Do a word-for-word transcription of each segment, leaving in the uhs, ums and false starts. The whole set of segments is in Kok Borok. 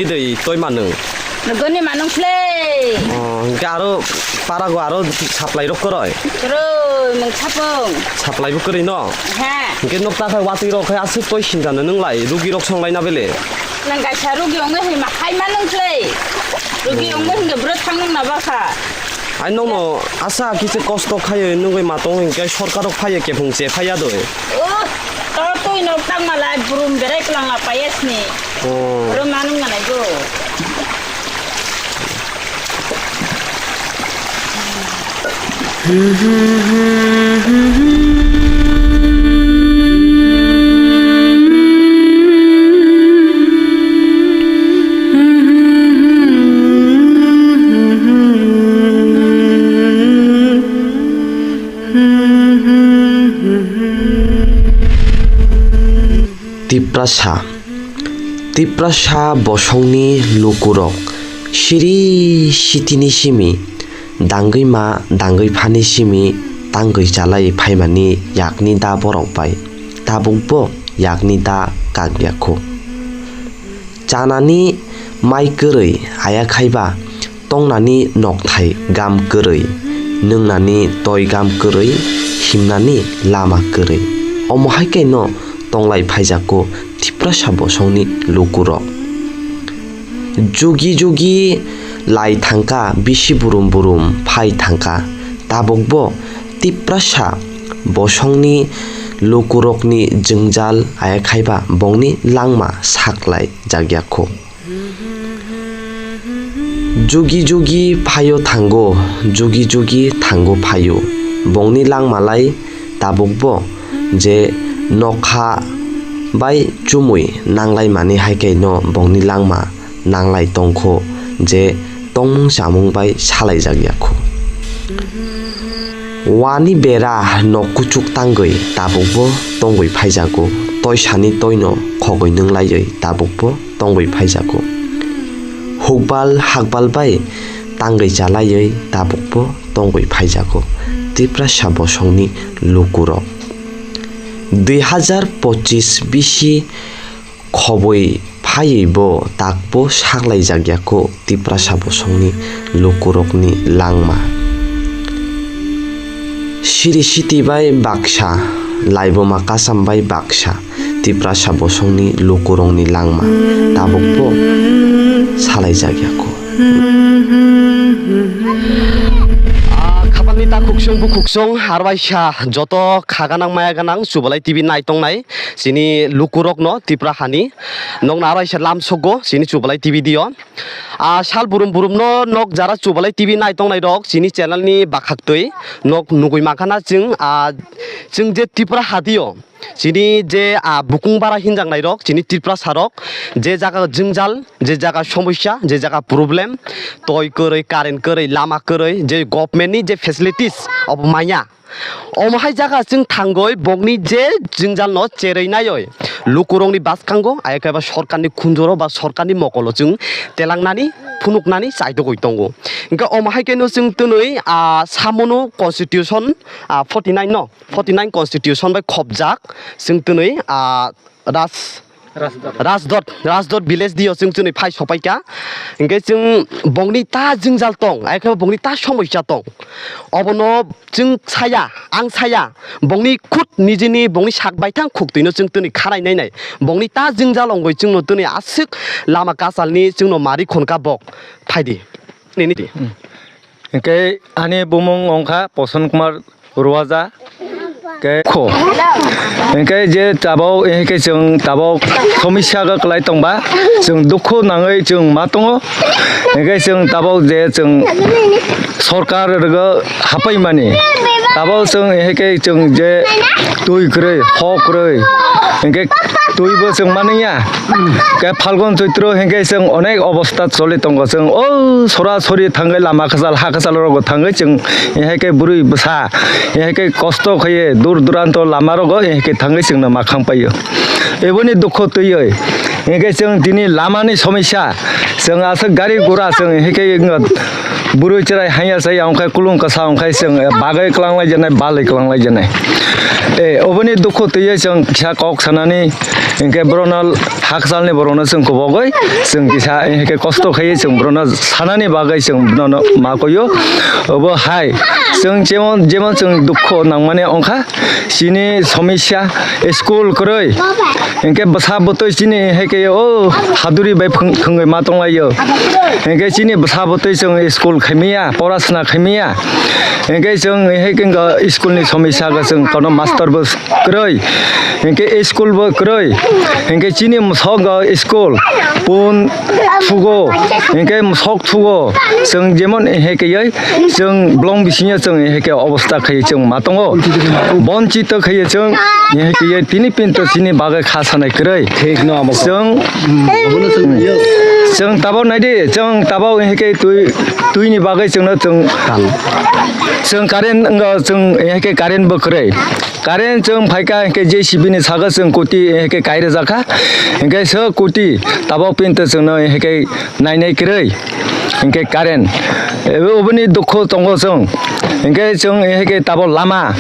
Twi toi manung. Nugoni manung khle. Oh, hingke aro parago aro supply rok koroi. Koroi, mung sapung. Supply bo koroi no. He. Hingke nok ta khai watwi rok khai aswk toi sinjano nung lai, rugi rok song lai na bele. Nang kaisa rugi ongoi hai ma khai manung khle. Rugi ongoi hingke bro thang nung na bakha. Ai nongno asa kise kosto khayo nungui matong hingke sorkar rok phaiye kephung che phaiya doi. Oh, to twi nok tang malai brum berai klang la payas ni. Oh. Bro manung manai go. Tiprasa. Tiprasa bosongni lukurok siri sitini simi, dangwi ma dangwi phani simi tangwi chalai phaimani yakni da borok bai tabukbo yakni da kakya kho. Chanani mai kwrwi aya khaiba tongnani nokthai gam kwrwi, nwngnani toi gam kwrwi, himnani lama kwrwi. Omo hai khe no tonglai phaijago Tiprasa bosongni lukurok. Jugi jugi lai thangkha, bisi burum burum phai thangkha, tabukbo Tiprasa bosongni lukurokni jwngjal aya khaiba bongni langma saklai jakya kho. Jugi jugi phaio thango, jugi jugi thango phaio. Bongni langmalai tabukbo je nokha bai chumui nanglaimani hai khe no bongni langma nanglai tongkho je tongmung chamung bai salai jakya kho. Wani bera nok kuchuk tangwi tabukbo tongwi phaijago, toisani toino khogwi nwnglaiwi tabukbo tongwi phaijago. Hukbal hakbal bai tangwi chalaiwi tabukbo tongwi phaijago Tiprasa bosongni lukurok. Dui hazar pochis bisi khobwi phaiwi bo takbo saklaijakya kho Tiprasa bosongni lukurokni langma. Siri siti bai baksa, laibuma kasam bai baksa, Tiprasa bosongni lukurokni langma tabukbo salaijakya kho. Ah, khapangni ta khuksung bukhuksung, arwaisa joto khaganang mayaganang Chubalai T V naitongnai chini lukurokno Tipra hani nokna arwaisa lamsogo chini Chubalai T V dio. Ah, sal burum burumno nok jara Chubalai T V naitongnai rok chini channel ni bakhaktwi nok nugui mankha na chwng, ah, chwng je Tipra hadio chini je, ah, bukung bara hinjaknai rok, chini Tiprasa rok, je jaga jwngjal, je jaga somosya, je jaga problem, toi kwrwi, current kwrwi, lama kwrwi, je government ni je facilities obo manya. Omo hai jaga chwng thangwi bokni je jwngjal no cherwi naiwi lukurokni bwskango, ayakhe ba sorkarni khunjoro ba sorkarni mokolo chwng telangnani, phunuknani chaitogwi tongo. Hingkhe omo hai khe no chwng twnwi, ah, samono constitution, ah, forty nine no, forty nine constitution bai khopjak chwng twnwi, ah, Raj-, Rajdot, Rajdot village dio chwng twnwi phai sopaikha. Hingkhe chwng bongni ta jwngjal tong, ayakhe bongni ta somosya tong. Obono chwng saya, ang saya, bongni khud nijini bongni sak baithang khuktwino chwng twnwi khanai nainai. Bongni ta jwngjal ongoi chwngno twnwi aswk lama kasalni chwngno mari khonka bok. Phaidi. Nini di. Hingke ani bumung ongkha Poson Kumar Ruwaja. Ke kho. Hingke je tabok, hingke chwng tabok somosya ga kwlai tongba, chwng dukhu nangwi chwng ma tongo. Hingke chwng tabok je chwng sorkar rwgo hapai mani. Tabok chwng hingke chwng je twi kwrwi, hok kwrwi. Hingke twi bo chwng mani ya. Ke Phalgun Choitro hingke chwng onek obostha choli tongo. Chwng o sora sori thangwi lama kwchal, ha kwchal rogo thangwi chwng hingke bwrwi bwsa hingke kosto khaiye dur duranto lama rogo hingke thangwi chwngno makhang paio. Eboni dukho twiwi hingke chwng tini lamani somosya, chwng aswk gari gura chwng hingke bwrwi chwrai hanya chaya ongkha kulung kasa ongkha chwng bagwi klanglai jenai, balwi klanglai jenai. E, oboni dukho twiwi chwng kisa kok sanani Hinkhe borokno hakchalni borokno chwng kubogwi chwng kisa hinkhe kosto khaiwi chwng borokno sanani bagwi chwng bono ma koyo. Obo hai chwng jemon, jemon chwng dukho nangmani wngkha, chini somosya school kwrwi. Hinkhe bwsa bwtwi chini hinkhe o haduri bai phwng-, phwngwi ma tonglaio. Hinkhe chini bwsa bwtwi chwng school khaimaya, porasona khaimaya. Hinkhe chwng hinkhe school ni somosya khe chwng kono master bo kwrwi, hinkhe school bo kwrwi, hinkhe chini mosok school pun thugo, hinkhe mosok thugo, chwng jemon hinkhe chwng bolong bisingo chwng hinkhe obosta khaiwi chwng ma tongo, bonchito khaiwi chwng hinkhe tini pinto chini bagwi kha sanai kwrwi. Thik no amo. Chwng, chwng tabok naidi, chwng tabok hinkhe twi, twini bagwi chwngno chwng, chwng current wngkha, chwng hinkhe current bo kwrwi. Current chwng phaikha hinkhe J C B ni saka chwng kuti hinkhe kairwjakha. Hinkhe so kuti tabok pinto chwngno hinkhe nainai kwrwi. Hinkhe current. Ebo, oboni dukhu tongo chwng. Hinkhe chwng hinkhe tabok lama.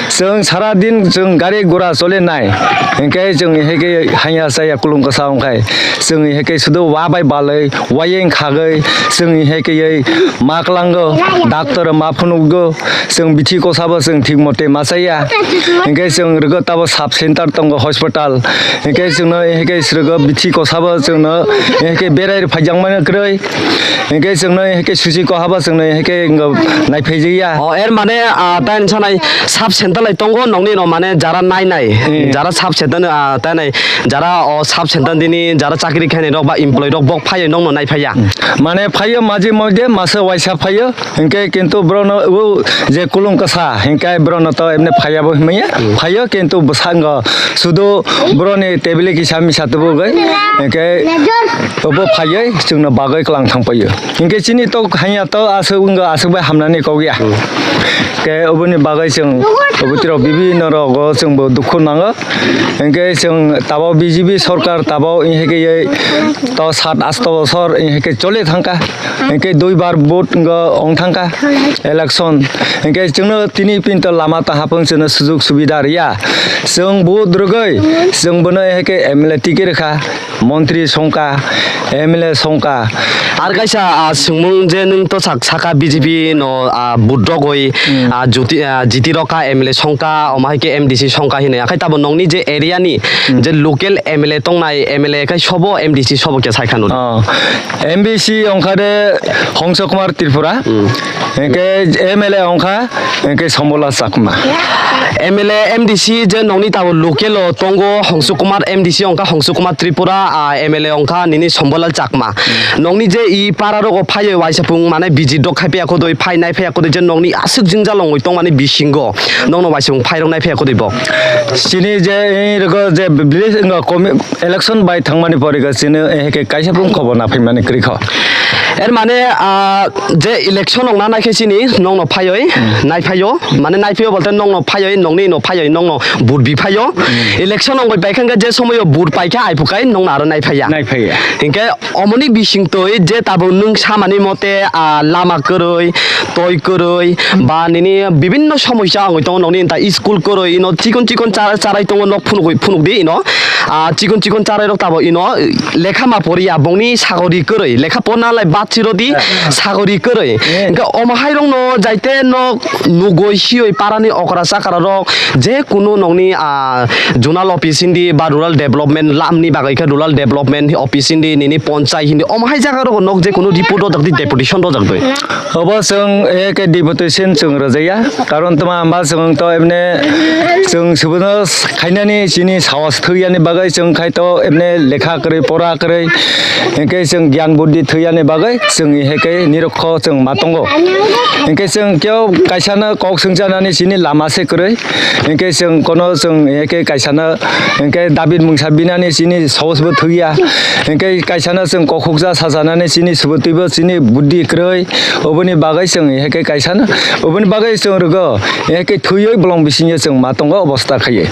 Chwng sara din chwng gari gura cholenai. Hinkhe chwng hinkhe hanya chaya kulung kwsa wngkhai. Chwng hinkhe sudu wa bai balwi, wayeng khagwi, chwng hinkhe ma kwlango, doctor ma phunugo. Chwng bithi kosabo chwng thik mote ma chaya. Hinkhe chwng rwgo tabo sub center tongo hospital. Hinkhe chwngno hinkhe srwgo bithi kosabo chwngno hinkhe berai phaijakmani kwrwi. Hinkhe chwngno hinkhe susi kohabo chwngno hinkhe wngkha naiphaijakya. O, er mane, ah, tai wngsanai sub center lai tongo nokni no mane jara nainai. Hmm. Jara sub center, ah, tai nai jara o sub center dini jara chakri khainai rok ba employee rok bok phaiwi nokno naiphaiya. Mane phaiyo maji moide masa waisa phaiyo. Hinkhe kintu borokno o je kulung kasa, hinkhe borokno to emne phaiya bo hinmaya. Hmm. Phaiyo kintu bwskango sudu borokni tebili kisa misa tubugwi. Hinkhe obo phaiwi chwngno bagwi kwlang thangpaio. Hinkhe chini to hanya to aswk wngkha, aswk bai hamnani kok ya. Hmm. Khe oboni bagwi chwng obo tiro bibinno rogo chwngbo dukhu nango. Hinkhe chwng tabok B J P sorkar tabok hinkhe to sat asto bosor hinkhe choli thangkha. Hinkhe duibar vote wngkha, wng thangkha election. Hinkhe chwngno tini pinto lama ta hapung chwngno sujuk subida riya. Chwng vote rwgwi chwng bono hinkhe M L A ticket rwkha, montri songkha, M L A songkha. Ar kaisa, ah, swngmung je nwng to sak-, saka B J P no, ah, vote rogwi, hmm, ah, juti, ah, jiti rokha M L A songkha, omo hai khe M D C songkha hinwi. Akhai tabo nokni je area ni, hmm, je local M L A tongnai, M L A khai sobo M D C sobo khe sai kha nini? Oh, M D C ongkha de Hongso Kumar Tripura. Hmm. Hinkhe M L A ongkha, hinkhe Sambola Chakma. M L A, M D C je nokni tabo local o tongo, Hongsu Kumar M D C ongkha, Hongsu Kumar Tripura, ah, M L A ongkha nini Sambolal Chakma. Hmm. Nokni je i para rogo phaiwi waisa pung mane visit rok khai paiya khodoi, phai nai phaiya khodoi je nokni aswk jwngjal ongwi tongmani bisingo nokno waisa pung phai rok nai phaiya khodoi bo. Chini je i rogo je village wngkha komi-, election bai thangmani pore khe chini, eh, khe kaisa pung khobor na phaimani kwrwi kho. Er mane, ah, je election ongna nai khe chini nokno phaioi, hmm, nai phaio, mane nai phaio bolte nokno phaioi, nokni no phaioi, nokno vote bi phaio. Hmm. Election ongoi pai khe je somoio vote pai khe ai phukai nokno aro nai phaiya. Nai phaiya. Hinkhe omoni bisingtwi je tabuk nwng samani mote, ah, lama kwrwi, toi kwrwi, ba nini bibinno somosya wngwi tongo nokni ta school kwrwi ino chikon chikon chara-, charai tongo nok phunugwi phunukdi ino. Ah, chikon chikon charai rok tabo ino lekha ma poriya bongni sagori kwrwi lekha porna lai bachirodi sagori kwrwi. Hinkhe omo hai rokno jaite nok nugoi siyoi parani okra chakra rok je kunu nokni, ah, zonal office hindi ba rural development lamni bagwi khe rural development office hindi nini ponchai hindi omo hai jaga rogo nok je kunu report rojak di deputation rojak doi. Obo chwng eke deputation chwng rwjaya, karon tma hwnba chwng to emne chwng subuno khainani chini sahos thwiyani bagwi chwng khai to emne lekha kwrwi pora kwrwi hinkhe chwng gyan buddhi thwiyani bagwi chwng hinkhe nirokho chwng ma tongo. Hinkhe chwng keo kaisano kok swngcharnani chini lama se kwrwi. Hinkhe chwng kono chwng hinkhe kaisano hinkhe dabi mungsa binani chini sahos bo thwiya. Hinkhe kaisano chwng kokhoksa sachanani chini subutibo chini buddhi kwrwi. Oboni bagwi chwng hinkhe kaisano, oboni bagwi chwng rwgo hinkhe thwiwi bolong bisingo chwng ma tongo obosta khaiwi.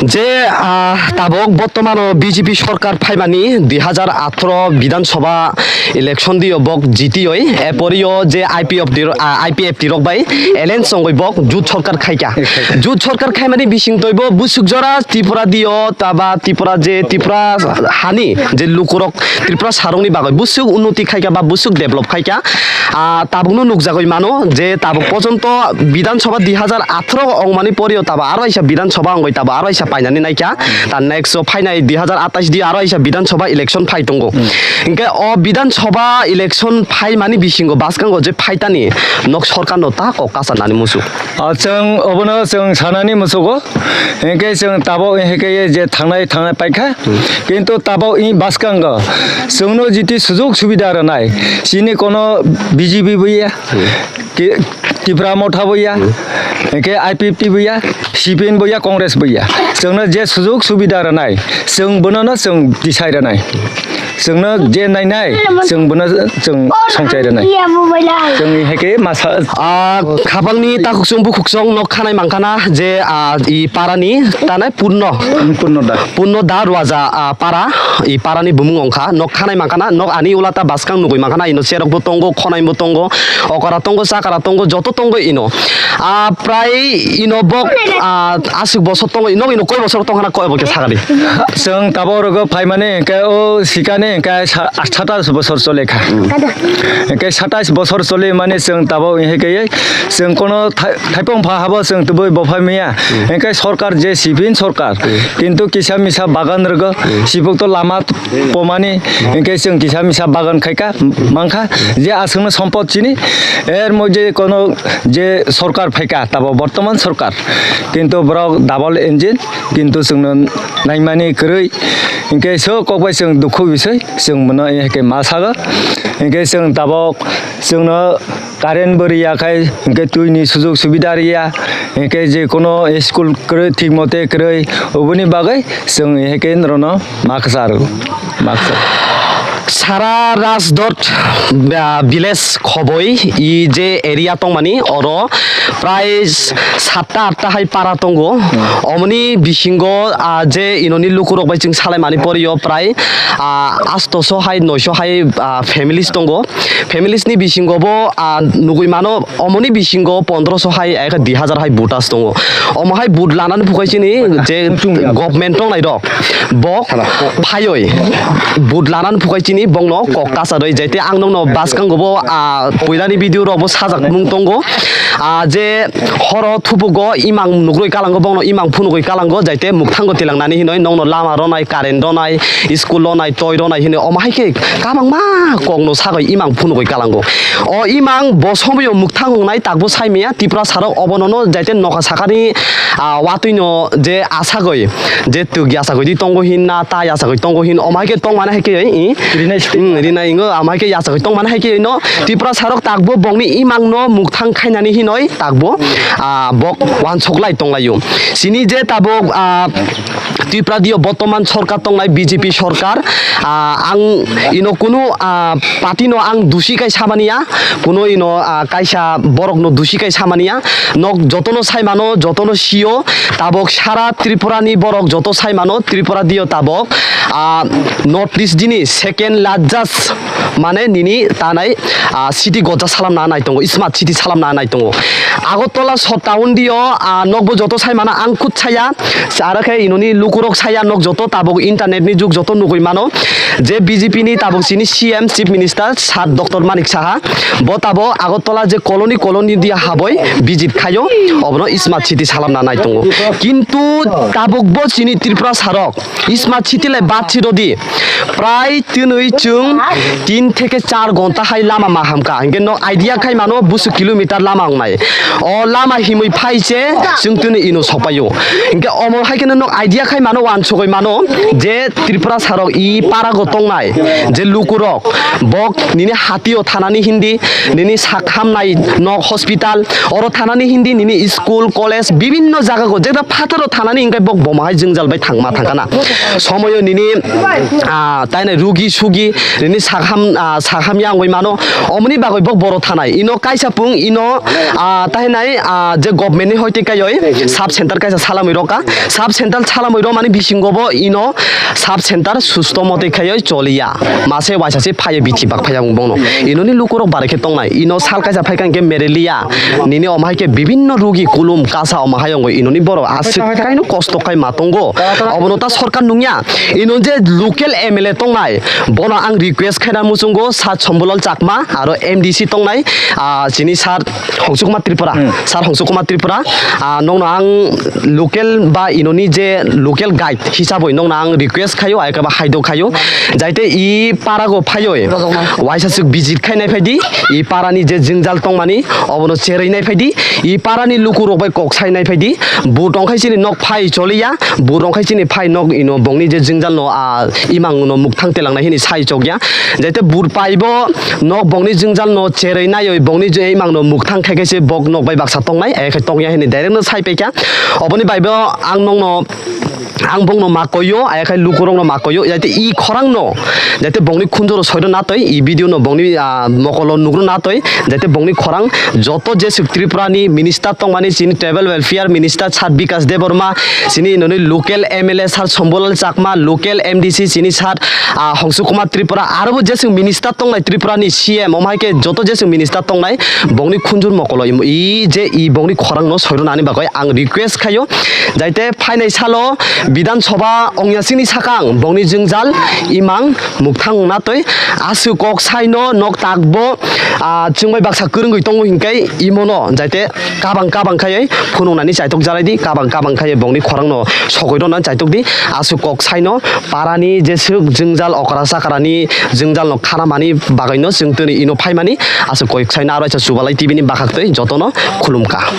Je, ah, tabok bortomano B J P sorkar phaimani dui hajar atharo Bidhan Sabha election dio bok jitioi, eporio je I P F T ro-, ah, I P F T rok bai alliance wngwi bok jut sorkar khaikha. Jut sorkar khaimani bising toibo busuk jora Tripura dio taba Tripura je Tripura hani je lukurok Tripura sarongni bagwi busuk unnoti khaikha ba busuk develop khaikha. Ah, tabukno nukjagwi mano je tabuk pojonto Bidhan Sabha dui hajar atharo ongmani porio tabo aro kaisa Bidhan Sabha wngwi tabo aro kaisa painani naikha. Ta next o phainai dui hajar atais di aro kaisa Bidhan Sabha election phai tongo. Hinkhe o Bidhan Sabha election phaimani bisingo bwskango je phaitani nok sorkarno ta kok kasa nani musu. Ah, chwng obono chwng sanani musugo. Hinkhe chwng tabok hinkhe je thangnai thangnai paikha. Kintu tabok i bwskango chwngno jiti sujug subida rwnai. Chini kono B J P buya. Ki-, Tipra Motha buya. Hinkhe I P F T buya. C P M buya, Congress buya. Chwngno je sujug subida rwnai. Chwng bonono chwng tisai rwnai. Chwngno je nainai, chwng bono chwng songchai rwnai. Chwng hai khe masa. Ah, khapangni takhuk chwng bukhuk chwng nok khanai mankana je, ah, i parani tanai Purno. Purno da. Purno da Ruaja, ah, para, i parani bumung ongkha. Nok khanai mankana, nok ani ulata bwskang nugui mankana, ino cherok bo tongo, khonai bo tongo, okara tongo, chakara tongo, joto tongo ino. Ah, prai ino bok, ah, aswk bosor tongo, ino, ino koi bosor tongkhana koi bo khe sakadi. Chwng tabok rogo phaimani hinkhe o sikani hinkhe sa-, satais bosor chole kha. Hinkhe satais bosor chole mani chwng tabok hinkhe chwng kono thai-, thaipung pha habo chwng tubui bo phai maya. Hinkhe sorkar je siphin sorkar, kintu kisa misa bagan rogo, sibuk to lama pomani, hinkhe chwng kisa misa bagan khaika mankha, je aswkno sompot chini, er moddhe kono je sorkar phaika, tabo bortoman sorkar, kintu borok double engine, kintu chwngno naimani kwrwi, hinkhe so kokbai chwng dukhu bisoi, chwng bono hinkhe ma sago, hinkhe chwng tabok chwngno current bo riya khai, hinkhe twini sujug subida riya, hinkhe je kono school kwrwi thik mote kwrwi, oboni bagwi chwng hinkhe norokno ma kwcharo. Sara Rajdot, ah, village khoboi, i je area tongmani, oro prai satta atta hai para tongo. Omoni bisingo, ah, je inoni lukurok bai chwng salaimani porio prai, ah, astoso hai, noiso hai, ah, families tongo. Families ni bisingo bo, ah, nugui mano, omoni bisingo pondroso hai, ekha dui hajar hai votas tongo. Omo hai vote lanani phukai chini je government tongnai rok, bok phaioi vote lanani phukai chini bongno kok kasa roi. Jaite ang nokno bwskango bo, ah, puilani video rok bo sajak mung tongo. Ah, je horo thupugo imang nugroi kalango, bongno imang phunugoi kalango, jaite mukthango tilangnani hinoi nokno lama ronai, current ronai, school ronai, toi ronai hinoi, omo hai khe kabangma kokno sagoi imang phunugoi kalango. O imang bo somoio mukthang wngnai takbo sai maya, Tripura sarok obonono jaite nokha sakani, ah, watwino je asagoi, je twk yachagoi di tongo hin na ta yachagoi tongo hin, omo hai khe tongmani hai khe, i, rinai se. Hmm, rinai ingo, omo hai khe yachagoi tongmani hai khe no Tripura sarok takbo bongni imangno mukthang khainani hinoi takbo, ah, bok wansok lai tonglaio. Sini je tabok, ah, Tripura dio botoman sorkar tongnai B J P sorkar, ah, ang ino kunu, ah, party no ang dusi kai samaniya, kuno ino, ah, kaisa borok no dusi kai samaniya, nok jotono saimano, jotono sio, tabok sara Tripura ni borok joto saimano, Tripura dio tabok, ah, North East dini second largest mane nini tanai, ah, city goja salamna nai tongo, smart city salamna nai tongo. Agartala so town dio, ah, nokbo joto saimano ang kut saya, aro khe inoni lukurok saya nok joto tabok internet ni jug joto nugui mano. Je B J P ni tabok chini C M, Chief Minister, Sir Doctor Manik Saha, bo tabok Agartala je colony, colony dia haboi visit khayo, obono smart city salamna nai tongo. Kintu tabok bo chini Tripura sarok smart city lai bad si rodi, prai twnwi chwng tin theke char gonta hai lama ma hamkha. Hinkhe nok idea khai mano busu kilometer lama wngnai. O lama himwi phai se chwng twnwi ino sokpaio. Hinkhe omo hai kheno nok idea khai mano, wansugwi mano je Tripura sarok i parago tongnai je lukurok bok nini hatio thanani hindi, nini sak hamnai nok hospital, oro thanani hindi nini school, college, bibinno jagago jeta phataro thanani hinkhe bok bomo hai jwngjal bai thangma thangkana. Somoyo nini, ah, tainai rugi sugi, nini sak ham, ah, sa hamya wngwi mano. Omoni bagwi bo boro thanai. Ino kaisa pung, ino, ah, tahinai, ah, je government ni hoite kaioi sub center kaisa salamwi roka. Sub center salamwi romani bisingo bo ino sub center susto mote khaioi choliya. Mase waisa se phaiya bithi bak phaiya wng bono. Inoni lukurok barai khe tongnai. Ino sal kaisa phaikha hwnkhe merelia. Nini omo hai khe bibinno rugi kulum kasa omo hai wngwi inoni borok aswk kaino kosto khai ma tongo. Obono ta sorkar nungya. Ino je local M L A tongnai, bono ang request khaina muchungo, Sir Sombolal Chakma aro M D C tongnai, ah, chini Sir Hongsukuma Tripura, Sir Hongsukuma Tripura, ah, nongno ang local ba inoni je local guide hisabwi nongno ang request khaio, ai khe ba haidok khaio, jaite i parago phaioi, waisa swk visit khainai phaidi, i parani je jwngjal tongmani, obono cherwi nai phaidi, i parani lukurok bai kok sai nai phaidi, bo tongkhai chini nok phai choliya, bo rongkhai chini phai nok ino bongni je jwngjal no, ah, imang no mukthang telangnai hini sai chokya. Jaite bur paibo nok bongni jwngjal no cherwi naioi bongni je imang no mukthang khai khe se bok nok bai baksa tongnai, eh, khai tongya hini direct no sai paikha. Oboni bai bo ang nongno, ang bongno ma koyo, ayakhai lukurokno ma koyo, jaite i khorang no, jaite bongni khunjoro soiro natoi, i video no bongni, ah, mokolo nugro natoi, jaite bongni khorang joto jeswk Tripura ni minister tongmani chini tribal welfare minister Sir Bikash Debbarma, chini noni local M L A Sir Sombolal Chakma, local M D C chini Sir, ah, Hongsukuma Tripura, aro bo jeswk minister tongnai Tripura ni C M, omo hai khe joto jeswk minister tongnai, bongni khunjur mokolo i, i je i bongni khorang no soiro nani bagwi ang request khaio, jaite phainai salo Bidhan Sabha ongya sini sakang bongni jwngjal imang mukthang natoi aswk kok saino nok takbo, ah, chwngbai baksa kwrwngwi tongo hinkhe imono jaite kabang kabang khaiwi phunuknani chaitok jalai di, kabang kabang khaiwi bongni khorangno sogwi rwna chaitok di, aswk kok saino parani jeswk jwngjal okra chakrani jwngjal no khanamani bagwino chwng tini ino phaimani aswk kok saino aro aisa Chubalai T V ni bakhaktwi jotono khulumkha.